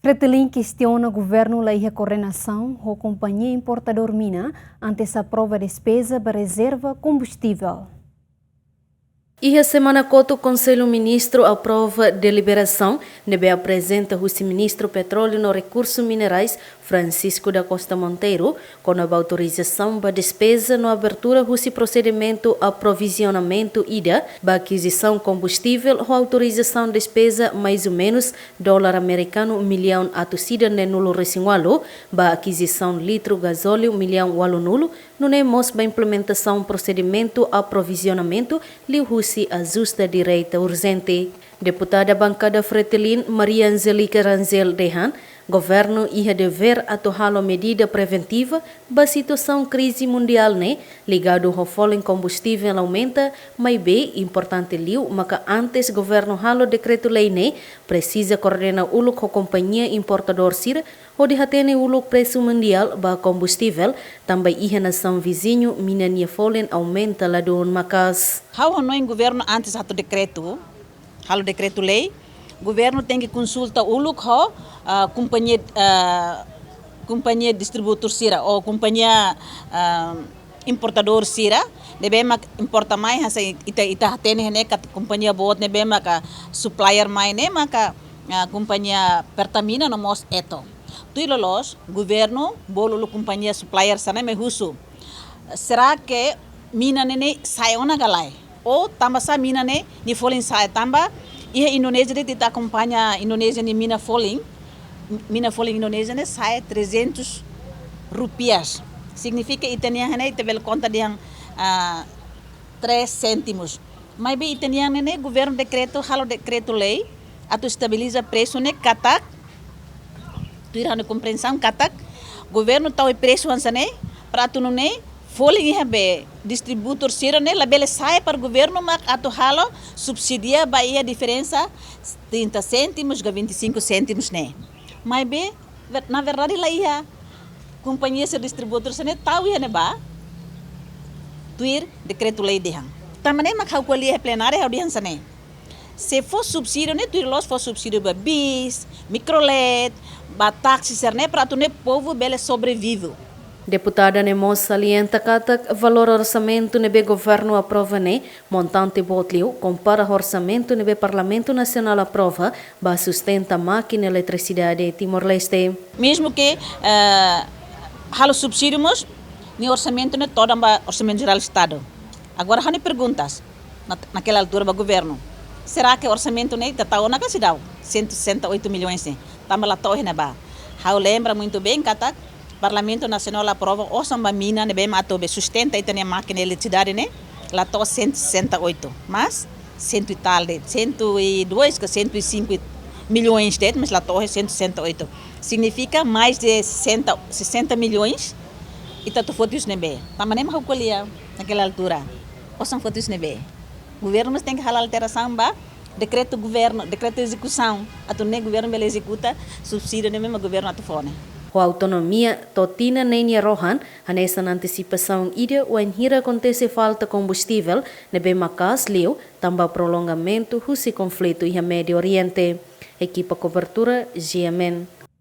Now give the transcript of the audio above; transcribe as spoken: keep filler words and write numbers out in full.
Fretilin kestiona governu la iha koordenasaun ho kompañia importadór mina antes aprova despeza ba rezerva kombustivel. Iha semana kotuk Konsellu Ministru aprova deliberasaun ne'ebé aprezenta husi Ministru Petróleu no Rekursu Minerais, Francisco da Costa Monteiro, kona-ba autorizasaun ba despeza no abertura husi prosedimentu aprovizionamentu ida ba akizisaun kombustivel ho autorizasaun despeza mais ou menus dolar amerikanu millaun atus ida neenulu resin ualu, ba akizisaun litru gazóliu millaun ualunulu, nune'e mós ba implementasaun prosedimentu aprovizionamentu liuhusi ajusta direta urjente. Deputada bankada Fretilin, Maria Angélica Rangel dehan, governu iha devér atu halo medida preventiva ba situasaun krize mundiál ne'e ligadu ho folin kombustivel aumenta, maibé importante liu maka antes governu halo dekretu-lei ne'e, presiza koordena uluk ho kompañia importadór sira hodi hatene uluk presu mundiál ba kombustivel, tanba iha nasaun viziñu mina nia folin aumenta ladún maka'as. Ha'u hanoin governu antes atu dekretu, halo dekretu-lei, governu tenke konsulta uluk ho, ah, kompañia, ah, kompañia distribuidór sira ou kompañia, ah, importadór sira ne'ebé mak importa mai, hanesan ita, ita hatene ne'e katak kompañia boot ne'ebé maka supplier mai ne'e maka, ah, kompañia Pertamina no mós Eto. Tuir loloos, governu bolu uluk kompañia supplier sira-ne'e mai husu: será que mina ne'e ne'e sa'e ona ka lae? Ou tanbasá mina ne'e nia folin sa'e? Tanba iha Indonézia de'it, ita akompaña Indonézia nia mina folin, mina folin Indonézia ne'e sa'e trezentos rupias. Signifika ita-nian ne'e, ita bele konta dehan, ah, três cêntimos. Maibé ita-nian ne'e ne'e governu dekretu, halo dekretu-lei atu estabiliza presu ne'e katak, tuir ha'u-nia komprensaun katak governu tau presu hanesan ne'e para atu nune'e folin iha be distribuidór sira ne'e labele sa'e para governu, mak atu halo subsídiu ba iha diferensa trinta cêntimos ka vinte e cinco cêntimos ne'e. Maibé, ver-, na verdade la iha. Kompañia sira, distribuidór sira-ne'e tau iha ne'ebá tuir dekretu-lei dehan. Tanba ne'e mak ha'u ko'alia iha plenária, ha'u dehan hanesan ne'e: se fó subsídiu ne'e, tuir loloos fó subsídiu ba bis, mikrolet, ba táksi sira-ne'e, para atu nune'e povu bele sobrevive. Deputada ne'e mós salienta katak valór orsamentu ne'ebé governu aprova ne'e montante boot liu kompara ho orsamentu ne'ebé Parlamentu Nasionál aprova ba sustenta mákina eletrisidade Timor-Leste. Mezmu ke, eh, halo subsídiu mós, nia orsamentu ne'e todan ba Orsamentu Jerál Estadu. Agora ha'u-nia perguntas na, naquela altura ba governu: será que orsamentu ne'e ita tau ona ka seidauk, cento e sessenta e oito milhões ne'e? Tanba la to'o iha ne'ebá. Ha'u lembra muito bem katak Parlamentu Nasionál aprova osan ba mina ne'ebé mak atu be sustenta ita-nia mákina eletrisidade ne'e, la to'o cento e sessenta e oito, mas cento e tal de'it, cento e dois ka cento e cinco milhões de'it, mas la to'o cento e sessenta e oito. Signifika mais de sessenta, sessenta milhões ita atu foti husi ne'ebé. Tanba ne'e mak ha'u ko'alia naquela altura. Osan foti husi ne'ebé? Governu mós tenke halo alterasaun ba dekretu governu, dekretu ezekusaun, atu nune'e governu bele ezekuta subsídiu ne'ebé mak governu atu fó ne'e. Ho autonomia to'o tinan neen nia rohan, hanesan antesipasaun ida wainhira akontese falta kombustivel ne'ebé maka'as liu tanba prolongamentu husi konflitu iha Médiu Oriente. Ekipa kobertura, G M N.